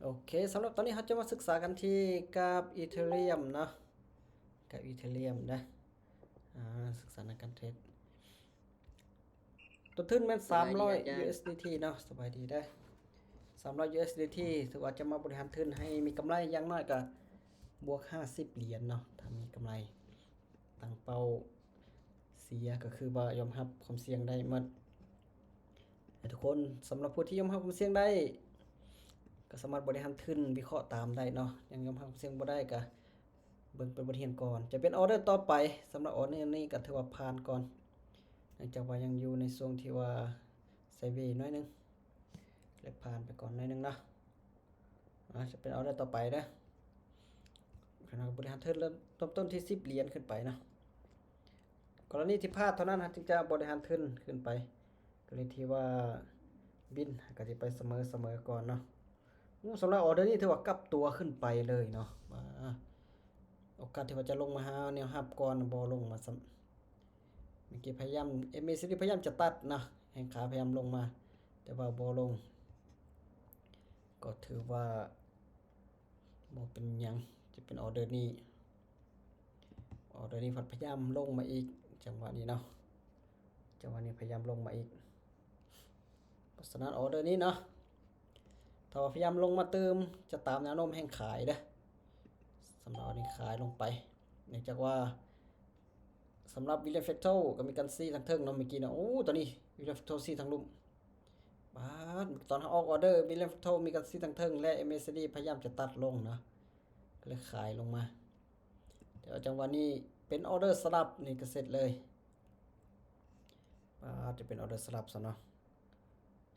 ໂອເຄ, ສຳລັບຕອນນີ້ເຮົາຈະມາສຶກສາກັນທີ່ກາບອີເທີຣຽມເນາະ, ກາບອີເທີຣຽມເດີ. ອາ ສຶກສານຳການເທຣດ. ຕົ້ນທຶນແມ່ນສາມຮ້ອຍຢູເອັສດີທີເນາະ. ສະບາຍດີເດີ. ສາມຮ້ອຍຢູເອັສດີທີ ຖືວ່າຈະມາບໍລິຫານທຶນໃຫ້ມີກຳໄລຢ່າງໜ້ອຍກະບວກຫ້າສິບຫຼຽນເນາະ, ຖ້າມີກຳໄລ. ຕັ້ງເປົ້າເສຍກໍຄືວ່າຍອມຮັບຄວາມສ່ຽງໄດ້ໝົດ ໃຫ້ທຸກຄົນ. ສຳລັບຜູ້ທີ່ຍອມຮັບຄວາມສ່ຽງໄດ້ ກໍສາມາດບໍລິຫານທຶນ ວິເຄາະຕາມໄດ້ເນາະ. ຍັງຍອມຮັບຄວາມສ່ຽງບໍ່ໄດ້ ກໍເບິ່ງເປັນບົດຮຽນກ່ອນ. ຈະເປັນອໍເດີຕໍ່ໄປ. ສຳລັບອໍເດີນີ້ກໍຖືວ່າຜ່ານກ່ອນ ເນື່ອງຈາກວ່າຍັງຢູ່ໃນຊ່ວງທີ່ວ່າໄຊເວໜ້ອຍໜຶ່ງ ແລະ ຜ່ານໄປກ່ອນໜ້ອຍໜຶ່ງເນາະ. ອາ ຈະເປັນອໍເດີຕໍ່ໄປເດີ. ເຮົາບໍລິຫານທຶນເລີ່ມຕົ້ນທີ່ສິບຫຼຽນຂຶ້ນໄປເນາະ. ກໍລະນີທີ່ພາດເທົ່ານັ້ນ ເຮົາຈຶ່ງຈະບໍລິຫານທຶນຂຶ້ນໄປ. ກໍລະນີທີ່ວ່າວິນ ເຮົາກໍຊິໄປສະເໝີ ສະເໝີກ່ອນເນາະ. ໂອ້ ສຳລັບອໍເດີນີ້ຖືວ່າກັບຕົວຂຶ້ນໄປເລີຍເນາະ. ອາ ໂອກາດທີ່ວ່າຈະລົງມາຫາແນວຮັບກ່ອນ ບໍ່ລົງມາຊ້ຳ. ເມື່ອກີ້ພະຍາຍາມ ເອັມເອຊີດີ ພະຍາຍາມຈະຕັດເນາະ, ແຮງຂາຍພະຍາຍາມລົງມາ ແຕ່ວ່າບໍ່ລົງ. ກໍຖືວ່າບໍ່ເປັນຫຍັງ. ຈະເປັນອໍເດີນີ້, ອໍເດີນີ້ພັດພະຍາຍາມລົງມາອີກ ຈັງຫວະນີ້ເນາະ. ຈັງຫວະນີ້ພະຍາຍາມລົງມາອີກ. ເພາະສະນັ້ນ ອໍເດີນີ້ເນາະ ຖ້າວ່າພະຍາຍາມລົງມາຕື່ມ ຈະຕາມແນວໂນ້ມແຮງຂາຍເດີ. ສຳລັບອັນນີ້ຂາຍລົງໄປ ເນື່ອງຈາກວ່າ ສຳລັບວິລຽມແຟກໂທ ກໍມີການຊີ້ທາງເທິງເນາະ ເມື່ອກີ້ເນາະ. ໂອ້ ຕອນນີ້ວິລຽມແຟກໂທຊີ້ທາງລຸ່ມ. ບາດຕອນເຮົາອອກອໍເດີ ວິລຽມແຟກໂທມີການຊີ້ທາງເທິງ ແລະ ເອັມເອຊີດີ ພະຍາຍາມຈະຕັດລົງເນາະ, ກໍເລີຍຂາຍລົງມາ. ແຕ່ວ່າຈັງຫວະນີ້ເປັນອໍເດີສະຫຼັບ ນີ້ກໍເສັດເລີຍ. ປາດ ຈະເປັນອໍເດີສະຫຼັບຊະເນາະ.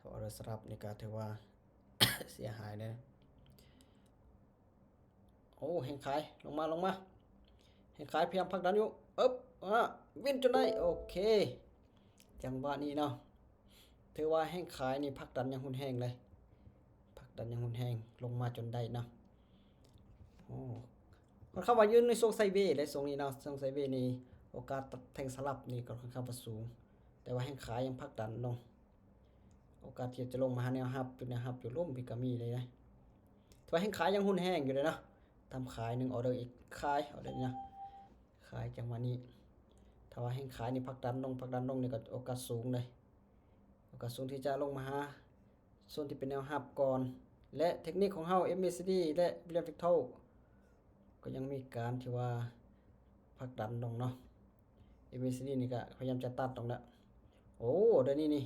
ຖ້າອໍເດີສະຫຼັບນີ້ກໍຖືວ່າເສຍຫາຍເດີ. ໂອ້ ແຮງຂາຍ ລົງມາ ລົງມາ. ແຮງຂາຍພະຍາຍາມຜັກດັນຢູ່. ເອີບ ອາ ວິນຈົນໄດ້. ໂອເຄ ຈັງຫວະນີ້ເນາະ ຖືວ່າແຮງຂາຍນີ້ຜັກດັນຢ່າງຮຸນແຮງເລີຍ, ຜັກດັນຢ່າງຮຸນແຮງ ລົງມາຈົນໄດ້ເນາະ. ໂອ້ ຂ້ອຍຄຳວ່າຢູ່ໃນຊ່ວງໄຊເວເລີຍຊ່ວງນີ້ເນາະ, ຊ່ວງໄຊເວນີ້ໂອກາດແທ່ງສະຫຼັບນີ້ກໍຂ້ອນຂ້າງວ່າສູງ, ແຕ່ວ່າແຮງຂາຍຍັງຜັກດັນລົງ. ໂອກາດທີ່ຈະລົງມາຫາແນວຮັບ, ຈຸດແນວຮັບຢູ່ລຸ່ມພີກະມີເລີຍນະ. ຖືວ່າແຮງຂາຍຍັງຮຸນແຮງຢູ່ເດ້ເນາະ, ທຳຂາຍໜຶ່ງອໍເດີອີກ, ຂາຍອໍເດີນີ້ນະ, ຂາຍຈັງຫວະນີ້. ຖ້າວ່າແຮງຂາຍນີ້ຜັກດັນລົງ, ຜັກດັນລົງນີ້ກໍໂອກາດສູງເລີຍ, ໂອກາດສູງທີ່ຈະລົງມາຫາ ໂຊນທີ່ເປັນແນວຮັບກ່ອນ ແລະ ເທັກນິກຂອງເຮົາ ເອັມເອຊີດີ ແລະ ວິລຽມແຟກໂທ ກໍຍັງມີການທີ່ວ່າຜັກດັນລົງເນາະ. ເອັມເອຊີດີ ນີ້ກໍພະຍາຍາມຈະຕັດລົງແລ້ວ. ໂອ້ ດຽວນີ້ນີ້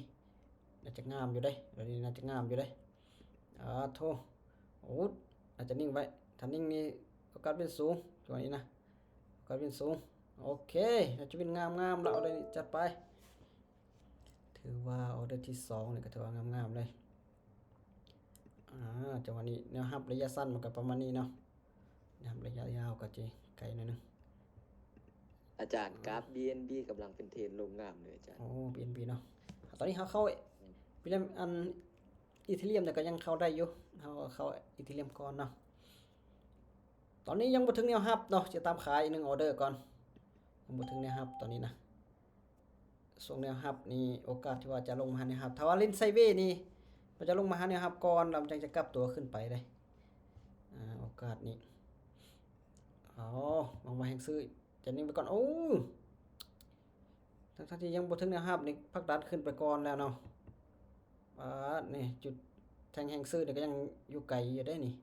ໜ້າຈະງາມຢູ່ເດ້, ດຽວນີ້ໜ້າຈະງາມຢູ່ເດ້. ອາໂທ ໂອ້ ໜ້າຈະນິ່ງໄວ້, ຖ້ານິ່ງນີ້ໂອກາດວິນສູງ ຈັງຫວະນີ້ນະ, ໂອກາດວິນສູງ. ໂອເຄ ໜ້າຈະວິນງາມໆແລ້ວ, ດຽວນີ້ຈັດໄປ. ຖືວ່າອໍເດີທີສອງນີ້ກໍຖືວ່າງາມໆເລີຍ. ອາ ຈັງຫວະນີ້ແນວຮັບໄລຍະສັ້ນມັນກໍປະມານນີ້ເນາະ, ແນວຮັບໄລຍະຍາວກໍຊິໄກໜ້ອຍໜຶ່ງ. ອາຈານ ອາ ກາບບີເອັນບີກຳລັງເປັນເທຣນລົງງາມເລີຍອາຈານ. ໂອ້ ບີເອັນບີເນາະ, ຕອນນີ້ເຮົາເຂົ້າ ອືມ ວິລຽມ ອັນ ອີເທີຣຽມນີ້ກໍຍັງເຂົ້າໄດ້ຢູ່, ເຮົາເຂົ້າອີເທີຣຽມກ່ອນເນາະ. ຕອນນີ້ຍັງບໍ່ເຖິງແນວຮັບເນາະ, ຈະຕາມຂາຍອີກໜຶ່ງອໍເດີກ່ອນ, ຍັງບໍ່ເຖິງແນວຮັບຕອນນີ້ນະ. ຊ່ວງແນວຮັບນີ້ໂອກາດທີ່ວ່າຈະລົງມາຫາແນວຮັບ, ຖ້າວ່າຫຼິ້ນໄຊເວນີ້ ມັນຈະລົງມາຫາແນວຮັບກ່ອນ ແລ້ວມັນຈັ່ງຈະກັບຕົວຂຶ້ນໄປເດ້. ອາ ໂອກາດນີ້ ເອົາ ຫວັງວ່າແຮງຊື້ຈະນິ່ງໄປກ່ອນ. ໂອ້ ທັງໆທີ່ຍັງບໍ່ເຖິງແນວຮັບນີ້ ຜັກດັນຂຶ້ນໄປກ່ອນແລ້ວເນາະ. ປາດ ນີ້ຈຸດແທ່ງແຮງຊື້ນີ້ກໍຍັງຢູ່ໄກຢູ່ເດ້ນີ້.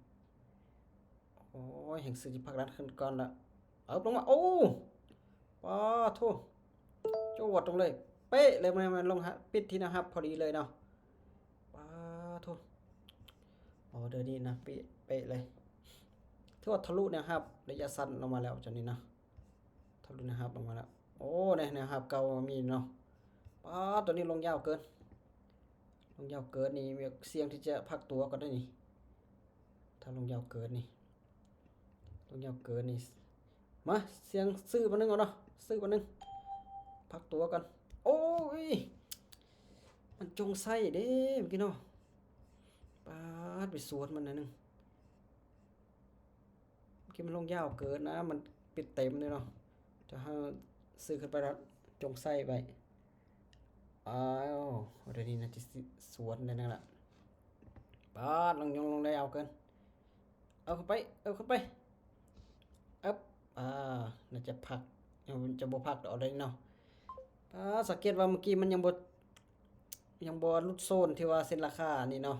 ໂອ້ຍ ແຮງຊື້ຊິຜັກດັນຂຶ້ນກ່ອນລະ. ເອົາ ລົງມາ. ໂອ້ ປາໂທ ຈວດລົງເລີຍ, ເປະເລີຍ. ມັນ ມັນລົງຫາ ປິດທີ່ແນວຮັບພໍດີເລີຍເນາະ. ປາໂທ ອໍເດີນີ້ນະ ເປະ ເປະເລີຍ. ຖືວ່າທະລຸແນວຮັບໄລຍະສັ້ນລົງມາແລ້ວ ຈັ່ງນີ້ເນາະ, ທະລຸແນວຮັບລົງມາແລ້ວ. ໂອ້ ແນວ ແນວຮັບເກົ່າມີເນາະ. ປາ ຕົວນີ້ລົງຍາວເກີນ, ລົງຍາວເກີນນີ້ ມີສ່ຽງທີ່ຈະພັກຕົວກ່ອນໄດ໋ນີ້. ຖ້າລົງຍາວເກີນນີ້ ລົງຍາວເກີນນີ້ ມາ ສ່ຽງຊື້ບາດໜຶ່ງເອົາເນາະ, ຊື້ບາດໜຶ່ງ ພັກຕົວກ່ອນ. ໂອ້ຍ ມັນຈົ່ງໃສ່ເດ້ເມື່ອກີ້ເນາະ. ປາດ ໄປສວນມັນໜ້ອຍໜຶ່ງ. ເມື່ອກີ້ມັນລົງຍາວເກີນນະ, ມັນປິດເຕັມເດ້ເນາະ. ຈະເຮົາຊື້ຂຶ້ນໄປແລ້ວຈົ່ງໃສ່ໄວ້. ອ້າວ ດຽວນີ້ໜ້າຈະສວນໄດ້ແລ້ວລະ. ປາດ ລົງ ຍົງລົງໄດ້ຍາວເກີນ. ເອົາເຂົ້າໄປ ເອົາເຂົ້າໄປ ອຶບ ອ່າ ໜ້າຈະພັກ ຍັງຈະບໍ່ພັກດອກເດ້ເນາະ. ອ່າ ສັງເກດວ່າເມື່ອກີ້ມັນຍັງບໍ່ ຍັງບໍ່ຫຼຸດໂຊນທີ່ວ່າເສັ້ນລາຄານີ້ເນາະ.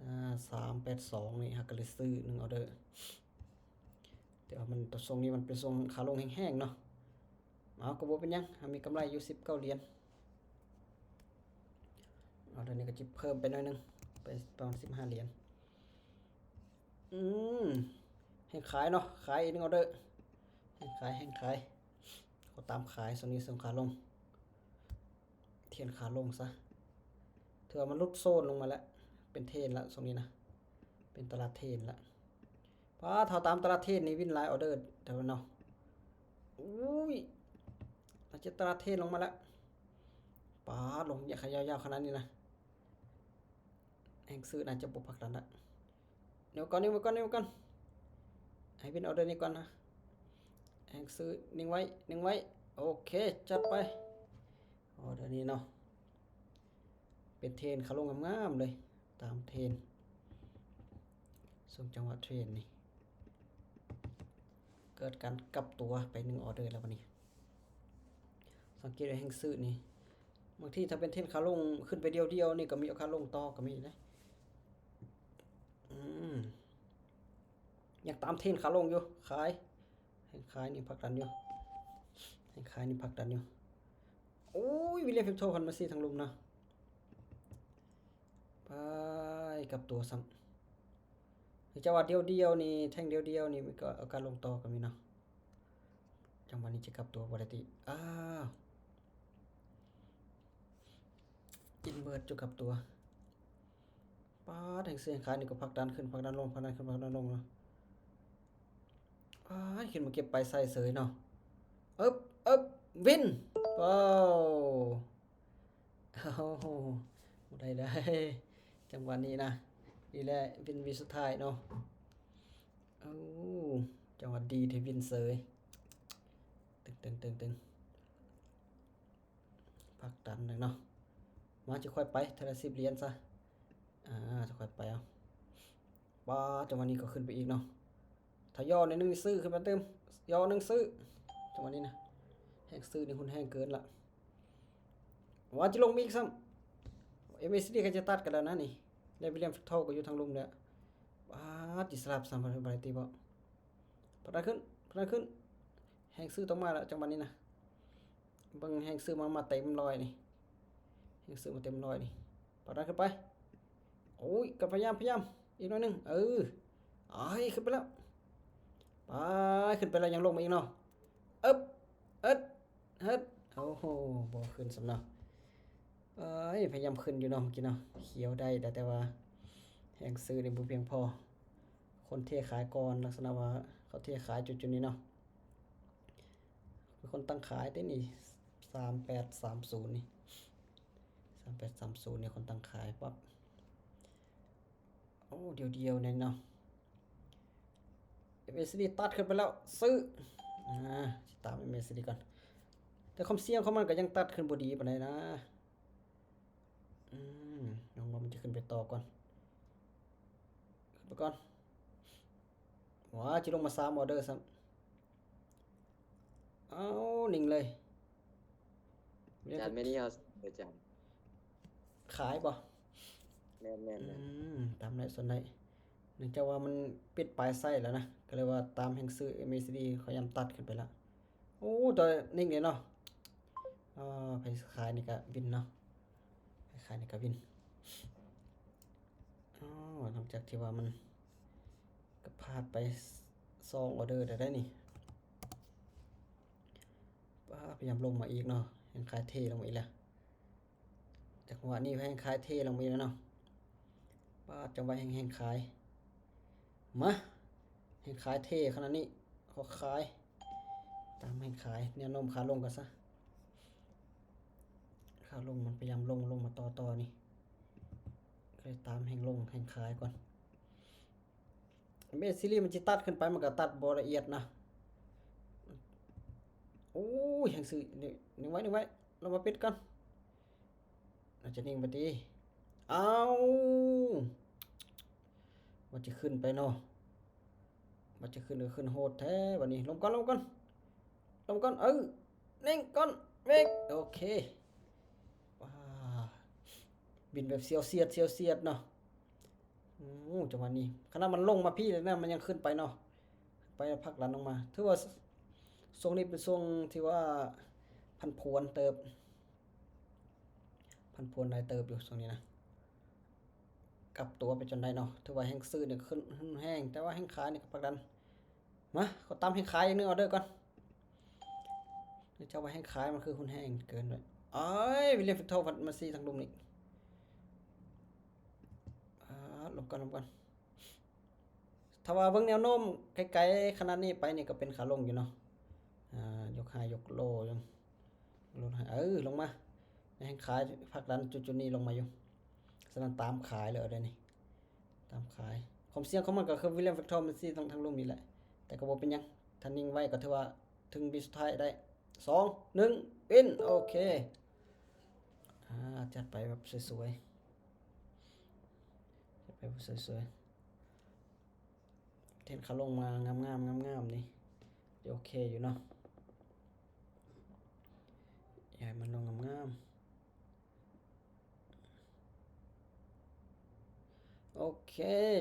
ອ່າ ສາມແປດສອງນີ້ ເຮົາກໍເລີຍຊື້ໜຶ່ງອໍເດີ ແຕ່ວ່າມັນ ຊ່ວງນີ້ມັນເປັນຊ່ວງຂາລົງແຮງໆເນາະ. ເອົາ ກໍບໍ່ເປັນຫຍັງ ເຮົາມີກຳໄລຢູ່ສິບເກົ້າຫຼຽນ. ອໍເດີນີ້ກໍຈະເພີ່ມໄປໜ້ອຍໜຶ່ງ ໄປປະມານສິບຫ້າຫຼຽນ. ອືມ ແຮງຂາຍເນາະ ຂາຍອີກໜຶ່ງອໍເດີ ແຮງຂາຍ ແຮງຂາຍ ກໍຕາມຂາຍ. ຊ່ວງນີ້ຊ່ວງຂາລົງ ເທຣນຂາລົງຊະ ຖືວ່າມັນຫຼຸດໂຊນລົງມາແລ້ວ ເປັນເທຣນລະ ຊ່ວງນີ້ນະ ເປັນຕະຫຼາດເທຣນລະ. ປາດ ຖ້າຕາມຕະຫຼາດເທຣນນີ້ວິນຫຼາຍອໍເດີແຕ່ວ່າເນາະ. ອຸ້ຍ ໜ້າຈະຕະຫຼາດເທຣນລົງມາແລ້ວ. ປາດ ລົງຍາວຂະ ຍາວໆຂະໜາດນີ້ນະ ແຮງຊື້ໜ້າຈະບໍ່ຜັກດັນລະ. ໜີໄວ້ກ່ອນ ໜີໄວ້ກ່ອນ ໜີໄວ້ກ່ອນ ໃຫ້ວິນອໍເດີນີ້ກ່ອນນະ. ແຮງຊື້ ນິ່ງໄວ້ ນິ່ງໄວ້ ໂອເຄ ຈັດໄປ. ອໍເດີນີ້ເນາະ ເປັນເທຣນຂາລົງງາມໆເລີຍ ຕາມເທຣນ. ຊ່ວງຈັງຫວະເທຣນນີ້ ເກີດການກັບຕົວໄປໜຶ່ງອໍເດີແລ້ວບັດນີ້. ສັງເກດວ່າແຮງຊື້ນີ້ ບາງທີຖ້າເປັນເທຣນຂາລົງຂຶ້ນໄປດຽວໆນີ້ ກໍມີໂອກາດລົງຕໍ່ກໍມີເດ້. ອືມ ຍັງຕາມເທຣນຂາລົງຢູ່ ຂາຍ ແຮງຂາຍນີ້ຜັກດັນຢູ່ ແຮງຂາຍນີ້ຜັກດັນຢູ່. ໂອ້ຍ ວິລຽມ ເຟບໂທ ພັນມາຊີ້ທາງລຸ່ມນະ. ໄປ ກັບຕົວຊ້ຳ. ຈະວ່າດຽວໆນີ້ ແທ່ງດຽວໆນີ້ ມັນກໍໂອກາດລົງຕໍ່ກໍມີເນາະ. ຈັງຫວະນີ້ຈະກັບຕົວບໍ່ໄດ້ຕິ. ອ້າວ ອິນເວີດຢູ່ ກັບຕົວ. ປາດ ແຮງຊື້ແຮງຂາຍນີ້ກໍຜັກດັນຂຶ້ນ ຜັກດັນລົງ ຜັກດັນຂຶ້ນ ຜັກດັນລົງເນາະ. ປາດ ຂຶ້ນມາເກັບໄປໃສ່ເສີຍເນາະ. ເອິບ ເອິບ ວິນ ວ້າວ ໂອ້ໂຫ ບໍ່ໄດ້ເລີຍ ຈັງຫວະນີ້ນະ. ນີ້ແຫຼະວິນ ວິນສຸດທ້າຍເນາະ. ເອົ້າ ຈັງຫວະດີທີ່ວິນເສີຍ. ຕຶງໆໆໆ ພັກດັນໜຶ່ງເນາະ. ມາ ຈະຄ່ອຍໄປເທື່ອລະສິບຫຼຽນຊະ. ອ່າ ຈະຄ່ອຍໄປເອົາ. ປາດ ຈັງຫວະນີ້ກໍຂຶ້ນໄປອີກເນາະ. ຖ້າຍໍໜ້ອຍໜຶ່ງນີ້ຊື້ຂຶ້ນມາຕື່ມ ຍໍໜຶ່ງຊື້. ຈັງຫວະນີ້ນະ ແຮງຊື້ນີ້ຮຸນແຮງເກີນລະ. ວ່າຈະລົງມາອີກຊ້ຳ. ເອັມເອຊີດີ ກໍຈະຕັດກັນແລ້ວນະນີ້ ແລະ ວິລຽມ ເຟບໂທ ກໍຢູ່ທາງລຸ່ມແລ້ວ. ປາດ ຊິສະຫຼັບຊ້ຳ ໄປຕິບໍ່. ພັກດັນຂຶ້ນ ພັກດັນຂຶ້ນ ແຮງຊື້ຕ້ອງມາແລ້ວ ຈັງຫວະນີ້ນະ. ເບິ່ງແຮງຊື້ມາ ມາເຕັມຮ້ອຍນີ້ ແຮງຊື້ມາເຕັມຮ້ອຍນີ້. ປາດດັນຂຶ້ນໄປ. ໂອ້ຍ ກໍພະຍາຍາມ ພະຍາຍາມ ອີກໜ້ອຍໜຶ່ງ. ເອີ ອ້າຍ ຂຶ້ນໄປແລ້ວ. ໄປ ຂຶ້ນໄປແລ້ວ ຍັງລົງມາອີກເນາະ. ເອິບ ເອິດ ເຮີດ ໂອ້ໂຫ ບໍ່ຂຶ້ນຊ້ຳເນາະ. ເອີຍ ພະຍາຍາມຂຶ້ນຢູ່ເນາະ ເມື່ອກີ້ເນາະ ຂຽວໄດ້ ແຕ່ ແຕ່ວ່າແຮງຊື້ນີ້ບໍ່ພຽງພໍ. ຄົນເທຂາຍກ່ອນ ລັກສະນະວ່າເຂົາເທຂາຍຈຸດໆນີ້ເນາະ. ເປັນຄົນຕັ້ງຂາຍເດ້ນີ້ ສາມແປດສາມສູນນີ້ ສາມແປດສາມສູນນີ້ ຄົນຕັ້ງຂາຍປັບ. ໂອ້ ດຽວໆນີ້ເນາະ. ເອັມເອຊີດີ ຕັດຂຶ້ນໄປແລ້ວ ຊື້. ອ່າ ຊິຕາມເອັມເອຊີດີກ່ອນ ແຕ່ຄວາມສ່ຽງຂອງມັນກໍຍັງຕັດຂຶ້ນບໍ່ດີປານໃດນະ. ອືມ ລອງວ່າມັນຈະຂຶ້ນໄປຕໍ່ກ່ອນ ຂຶ້ນໄປກ່ອນ. ວ້າ ຈະລົງມາສາມອໍເດີຊ້ຳ. ເອົ້າ ນິ່ງເລີຍ. ຈານແມ່ນນີ້ເຮົາ ອາຈານ ຂາຍບໍ່? ແມ່ນໆໆ ອືມ ຕາມໄດ້ສ່ວນໃດ ເນື່ອງຈາກວ່າມັນປິດປາຍໄຊແລ້ວນະ ກໍເລີຍວ່າຕາມແຮງຊື້ ເອັມເອຊີດີ ເຂົາຍາມຕັດຂຶ້ນໄປລະ. ໂອ້ ໂຕນິ່ງເລີຍເນາະ. ເອີ ໃຜຂາຍນີ້ກໍວິນເນາະ ໃຜຂາຍນີ້ກໍວິນ. ອໍ ຫຼັງຈາກທີ່ວ່າມັນກໍພາດໄປສອງອໍເດີແລ້ວໄດ໋ນີ້. ປາດ ພະຍາຍາມລົງມາອີກເນາະ ແຮງຂາຍເທລົງມາອີກແລ້ວ. ຈັງຫວະນີ້ແຮງຂາຍເທລົງມາອີກແລ້ວເນາະ. ປາດ ຈັງຫວະແຮງ ແຮງຂາຍ ມາ ແຮງຂາຍເທຂະໜາດນີ້ ຂໍຂາຍ ຕາມແຮງຂາຍ. ແນວໂນ້ມຂາລົງກ່ອນຊະ ຂາລົງມັນພະຍາຍາມລົງ ລົງມາຕໍ່ໆນີ້ ກໍເລີຍຕາມແຮງລົງ ແຮງຂາຍກ່ອນ. ເບສຊີລີມັນຊິຕັດຂຶ້ນໄປ ມັນກໍຕັດບໍ່ລະອຽດນະ. ໂອ້ຍ ແຮງຊື້ ນີ້ ນີ້ໄວ້ ນີ້ໄວ້ ລະມາປິດກ່ອນ. ອາດຈະນິ່ງໄປຕິ. ອ້າວ ວ່າຈະຂຶ້ນໄປເນາະ. ວ່າຈະຂຶ້ນກໍຂຶ້ນໂຫດແທ້ບັດນີ້. ລົມກ່ອນ ລົມກ່ອນ ລົມກ່ອນ ເອີ ເໜັງກ່ອນ ເບຣກ ໂອເຄ. ວ້າ ບິນແບບສຽວສຽດ ສຽວສຽດເນາະ. ໂອ້ ຈັງຫວະນີ້ ຂະໜາດມັນລົງມາພີ້ແລ້ວນະ ມັນຍັງຂຶ້ນໄປເນາະ ຂຶ້ນໄປແລ້ວຜັກດັນອອກມາ. ຖືວ່າ ສ- ຊ່ວງນີ້ເປັນຊ່ວງທີ່ວ່າຜັນຜວນເຕີບ ຜັນຜວນຫຼາຍເຕີບຢູ່ຊ່ວງນີ້ນະ. ກັບຕົວໄປຈົນໄດ້ເນາະ. ຖືວ່າແຮງຊື້ນີ້ຂຶ້ນຮຸນແຮງ ແຕ່ວ່າແຮງຂາຍນີ້ກໍຜັກດັນ. ມາ ຂໍຕາມແຮງຂາຍອີກໜຶ່ງອອເດີກ່ອນ. ເຈົ້າວ່າແຮງຂາຍມັນຄືຮຸນແຮງເກີນໄປ. ເອີຍ ວິລຽມ ວິກໂຕ ພັດມາຊີ້ທາງລຸ່ມນີ້. ອ່າ ລົມກ່ອນ ລົມກ່ອນ. ຖ້າວ່າເບິ່ງແນວໂນ້ມໄກໆຂະໜາດນີ້ໄປນີ້ກໍເປັນຂາລົງຢູ່ເນາະ. ອ່າ ຍົກໄຮຍົກໂລຢູ່ ລົງໄຮ ເອີ ລົງມາ. ແຮງຂາຍຜັກດັນຈຸດໆນີ້ລົງມາຢູ່. ສະນັ້ນຕາມຂາຍເລີຍເດ້ນີ້ ຕາມຂາຍ. ຄວາມສ່ຽງຂອງມັນກໍຄືວິລຽມ ວິກໂຕ ມັນຊີ້ທາງ ທາງລຸ່ມນີ້ແຫຼະ ແຕ່ກໍບໍ່ເປັນຫຍັງ. ຖ້ານິ່ງໄວ້ກໍຖືວ່າເຖິງວິນສຸດທ້າຍໄດ້. ສອງ ໜຶ່ງ ວິນ ໂອເຄ. ອ່າ ຈັດໄປແບບສວຍໆ ຈັດໄປແບບສວຍໆ. ເຫັນຂາລົງມາງາມໆ ງາມໆ ນີ້ ໂອເຄຢູ່ເນາະ. ຢາກໃຫ້ມັນລົງງາມໆ. ໂອເຄ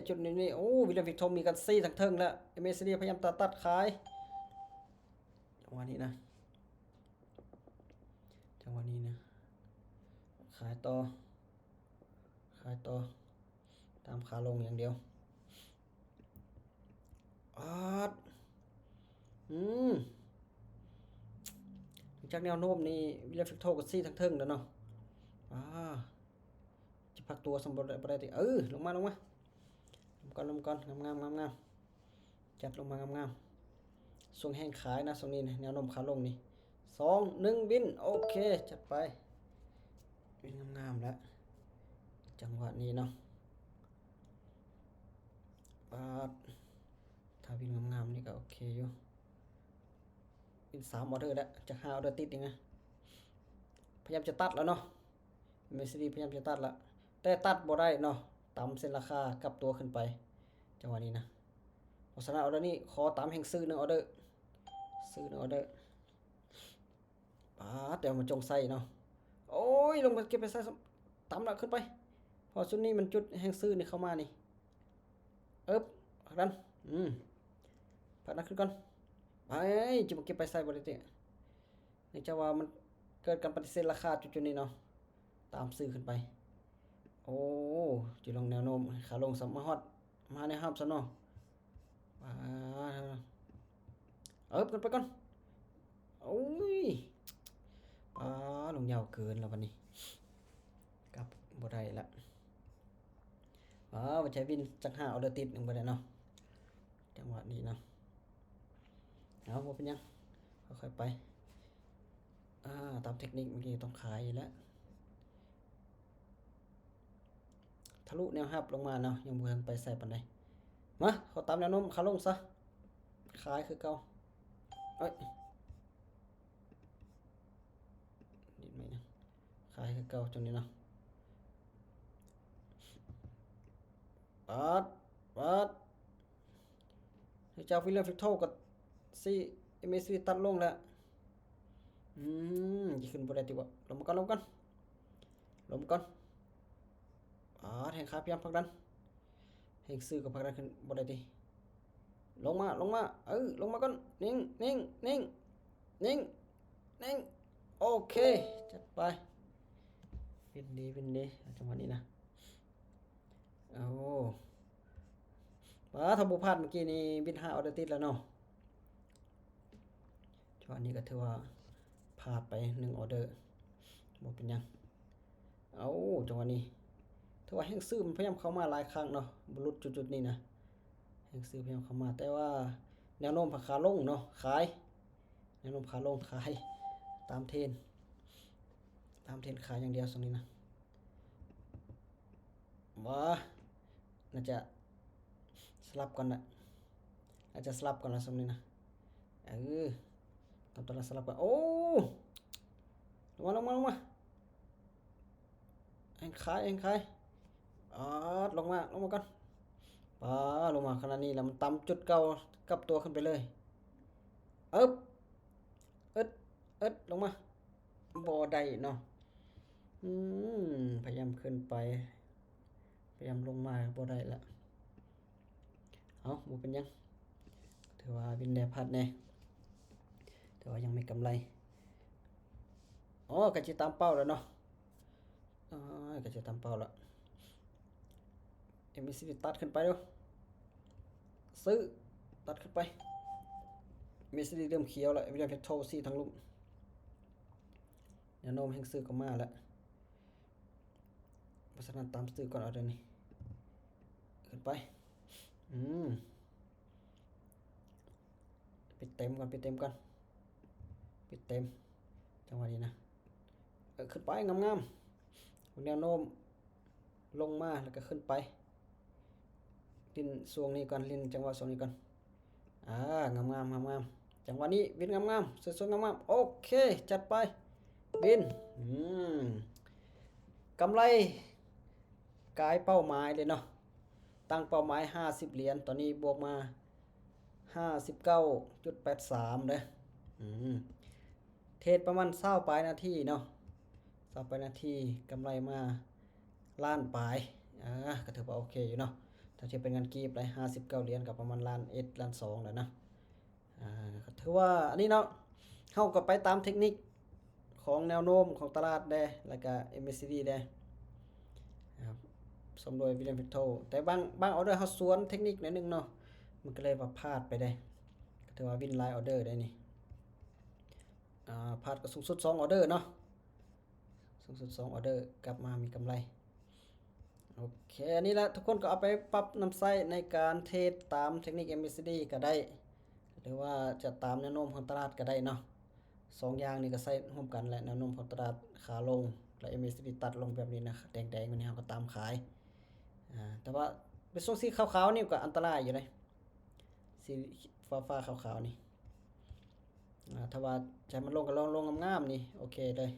ຈຸດນີ້ນີ້ ໂອ້ ວິລຽມ ວິກໂຕ ມີການຊີ້ທາງເທິງແລ້ວ. ເອັມເອສດີ ພະຍາຍາມຕະຕັດຂາຍ ຈັງຫວະນີ້ນະ ຈັງຫວະນີ້ນະ ຂາຍຕໍ່ ຂາຍຕໍ່ ຕາມຂາລົງຢ່າງດຽວ. ອາດ ອືມ ຈາກແນວໂນ້ມນີ້ ວິລຽມ ວິກໂຕ ກໍຊີ້ທາງເທິງແລ້ວເນາະ. ອາ ຈະພັກຕົວຊ້ຳບໍ່ໄດ້ ບໍ່ໄດ້ຕິ. ເອີ ລົງມາ ລົງມາ ລົງກ່ອນ ລົງກ່ອນ ງາມໆ ງາມໆ ຈັດລົງມາງາມໆ. ຊ່ວງແຮງຂາຍນະ ຊ່ວງນີ້ນະ ແນວໂນ້ມຂາລົງນີ້. ສອງ ໜຶ່ງ ວິນ ໂອເຄ ຈັດໄປ. ວິນງາມໆ ແລ້ວ ຈັງຫວະນີ້ເນາະ. ປາດ ຖ້າວິນງາມໆ ນີ້ກໍໂອເຄຢູ່. ວິນສາມອອເດີແລ້ວ ຈະຫ້າອອເດີຕິດອີກນະ. ພະຍາຍາມຈະຕັດແລ້ວເນາະ ເອັມເອສດີ ພະຍາຍາມຈະຕັດແລ້ວ ແຕ່ຕັດບໍ່ໄດ້ເນາະ. ຕາມເສັ້ນລາຄາກັບຕົວຂຶ້ນໄປ ຈັງຫວະນີ້ນະ. ເພາະສະນັ້ນ ອອເດີນີ້ຂໍຕາມແຮງຊື້ໜຶ່ງອອເດີ ຊື້ໜຶ່ງອອເດີ. ປາດ ແຕ່ວ່າມັນຈົ່ງໃສ່ເນາະ. ໂອ້ຍ ລົງມາເກັບໄປໃສ່ ຕາມລະຂຶ້ນໄປ ເພາະຈຸດນີ້ມັນຈຸດແຮງຊື້ນີ້ເຂົ້າມານີ້. ເອີບ ຜັກດັນ ອືມ ຜັກດັນຂຶ້ນກ່ອນ. ໄປ ຈະມາເກັບໄປໃສ່ບໍ່ໄດ້ຕິ. ເນື່ອງຈາກວ່າມັນເກີດການປະຕິເສດລາຄາຈຸດໆນີ້ເນາະ. ຕາມຊື້ຂຶ້ນໄປ. ໂອ້ ຈຸດລົງແນວໂນ້ມຂາລົງ ສາມາດຮອດມາໃນຮອບຊັ້ນເນາະ. ປາດ ເອີບ ຂຶ້ນໄປກ່ອນ. ໂອ້ຍ ປາດ ລົງຍາວເກີນແລ້ວບັດນີ້ ກັບບໍ່ໄດ້ລະ. ປາດ ບໍ່ໃຊ່ວິນຈັກຫ້າອອເດີຕິດໜຶ່ງບໍ່ໄດ້ເນາະ ຈັງຫວະນີ້ເນາະ. ເອົາ ບໍ່ເປັນຫຍັງ ຄ່ອຍໆໄປ. ອ່າ ຕາມເທັກນິກເມື່ອກີ້ຕ້ອງຂາຍຢູ່ແລ້ວ. ທະລຸແນວຮັບລົງມາເນາະ ຍັງບໍ່ທັນໄປໃສປານໃດ. ມາ ຂໍຕາມແນວໂນ້ມຂາລົງຊະ ຂາຍຄືເກົ່າ. ເອີຍ ນິດໜ້ອຍນະ ຂາຍຄືເກົ່າຈັ່ງນີ້ເນາະ. ປາດ ປາດ ຈາກວິລຽມ ວິກໂຕ ກໍຊີ້ ເອັມເອສດີ ຕັດລົງແລ້ວ. ອືມ ຊິຂຶ້ນບໍ່ໄດ້ຕິວະ. ລົມກ່ອນ ລົມກ່ອນ ລົມກ່ອນ. ອາ ແຮງຂາພະຍາຍາມຜັກດັນ ແຮງຊື້ກໍຜັກດັນຂຶ້ນບໍ່ໄດ້ຕິ. ລົງມາ ລົງມາ ເອີ ລົງມາກ່ອນ. ເໜັງ ເໜັງ ເໜັງ ເໜັງ ເໜັງ. ໂອເຄ ຈັດໄປ. ວິນດີ ວິນດີ ເອົາ ຈັງຫວະນີ້ນະ. ໂອ້ ປາ ຖ້າບໍ່ພາດເມື່ອກີ້ນີ້ ວິນຫ້າອອເດີຕິດແລ້ວເນາະ. ຈັງຫວະນີ້ກໍຖືວ່າພາດໄປໜຶ່ງອອເດີ ບໍ່ເປັນຫຍັງ. ເອົາ ຈັງຫວະນີ້ຖືວ່າແຮງຊື້ມັນພະຍາຍາມເຂົ້າມາຫຼາຍຄັ້ງເນາະ ບໍ່ຫຼຸດຈຸດໆນີ້ນະ. ແຮງຊື້ພະຍາຍາມເຂົ້າມາ ແຕ່ວ່າແນວໂນ້ມຂາລົງເນາະ ຂາຍ. ແນວໂນ້ມຂາລົງ ຂາຍ ຕາມເທຣນ ຕາມເທຣນຂາຍຢ່າງດຽວຊ່ວງນີ້ນະ. ບໍ່ ໜ້າຈະສະຫຼັບກ່ອນນະ ໜ້າຈະສະຫຼັບກ່ອນລະຊ່ວງນີ້ນະ. ເອີ ຕາມຕະຫຼາດສະຫຼັບກ່ອນ. ໂອ້ ລົງມາ ລົງມາ ລົງມາ. ແຮງຂາຍ ແຮງຂາຍ. ອາ ລົງມາ ລົງມາກ່ອນ. ປາ ລົງມາຂະໜາດນີ້ແລ້ວ ມັນຕຳຈຸດເກົ່າ ກັບຕົວຂຶ້ນໄປເລີຍ. ເອີບ ເອິດ ເອິດ ລົງມາ ບໍ່ໄດ້ເນາະ. ອືມ ພະຍາຍາມຂຶ້ນໄປ ພະຍາຍາມລົງມາ ບໍ່ໄດ້ລະ. ເອົ້າ ບໍ່ເປັນຫຍັງ ຖືວ່າວິນແດ່ ພາດແດ່ ແຕ່ວ່າຍັງມີກຳໄລ. ອໍ ກະຊິຕາມເປົ້າແລ້ວເນາະ. ອໍ ກະຊິຕາມເປົ້າແລ້ວ. ເອັມເອສດີ ຕັດຂຶ້ນໄປດູ ຊື້ ຕັດຂຶ້ນໄປ. ເອັມເອສດີ ເລີ່ມຂຽວແລ້ວ ວິນແອນ ເພັດໂທ ຊີ້ທາງລຸ່ມ ແນວໂນ້ມແຮງຊື້ກໍມາແລ້ວ. ເພາະສະນັ້ນຕາມຊື້ກ່ອນ ອອເດີນີ້ ຂຶ້ນໄປ. ອືມ ປິດເຕັມກ່ອນ ປິດເຕັມກ່ອນ ປິດເຕັມ ຈັງຫວະນີ້ນະ. ເອີ ຂຶ້ນໄປ ງາມໆ ແນວໂນ້ມລົງມາ ແລ້ວກໍຂຶ້ນໄປ ຫຼິ້ນຊ່ວງນີ້ກ່ອນ ຫຼິ້ນຈັງຫວະຊ່ວງນີ້ກ່ອນ. ອ່າ ງາມໆ ງາມໆ ຈັງຫວະນີ້ວິນງາມໆ ສວຍໆ ງາມໆ. ໂອເຄ ຈັດໄປ ວິນ. ອືມ ກຳໄລກາຍເປົ້າໝາຍເລີຍເນາະ. ຕັ້ງເປົ້າໝາຍຫ້າສິບຫຼຽນ ຕອນນີ້ບວກມາຫ້າສິບເກົ້າຈຸດແປດສາມເດີ. ອືມ ເທຣດປະມານຊາວປາຍນາທີເນາະ ຊາວປາຍນາທີ ກຳໄລມາລ້ານປາຍ. ອ່າ ກໍຖືວ່າໂອເຄຢູ່ເນາະ ຖ້າທຽບເປັນເງິນກີບໄດ້ຫ້າສິບເກົ້າຫຼຽນ ກໍປະມານລ້ານເອັດ ລ້ານສອງແລ້ວນະ. ອ່າ ກໍຖືວ່າອັນນີ້ເນາະ ເຮົາກໍໄປຕາມເທັກນິກຂອງແນວໂນ້ມຂອງຕະຫຼາດແດ່ ແລ້ວກໍ ເອັມເອສດີ ແດ່ ສວມໂດຍ ວິນແອນ ເພັດໂທ. ແຕ່ບາງ ບາງອອເດີເຮົາສວນເທັກນິກໜ້ອຍໜຶ່ງເນາະ ມັນກໍເລີຍວ່າພາດໄປເດ້. ກໍຖືວ່າວິນຫຼາຍອອເດີໄດ໋ນີ້. ອ່າ ພາດກໍສູງສຸດສອງອອເດີເນາະ ສູງສຸດສອງອອເດີ ກັບມາມີກຳໄລ. ໂອເຄ ອັນນີ້ແຫຼະ ທຸກຄົນກໍເອົາໄປປັບນຳໃຊ້ໃນການເທຣດຕາມເທັກນິກ ເອັມເອສດີ ກໍໄດ້ ຫຼືວ່າຈະຕາມແນວໂນ້ມຂອງຕະຫຼາດກໍໄດ້ເນາະ. ສອງຢ່າງນີ້ກໍໃຊ້ຮ່ວມກັນແຫຼະ ແນວໂນ້ມຂອງຕະຫຼາດຂາລົງ ແລະ ເອັມເອສດີ ຕັດລົງແບບນີ້ນະ ແດງໆ ແບບນີ້ ເຮົາກໍຕາມຂາຍ. ອ່າ ແຕ່ວ່າເປັນຊ່ວງສີຂາວໆ ນີ້ກໍອັນຕະລາຍຢູ່ເດ້ ສີຟ້າໆ ຂາວໆ ນີ້. ອ່າ ຖ້າວ່າໃຈມັນລົງກໍລອງລົງງາມໆ ນີ້ ໂອເຄເລີຍ.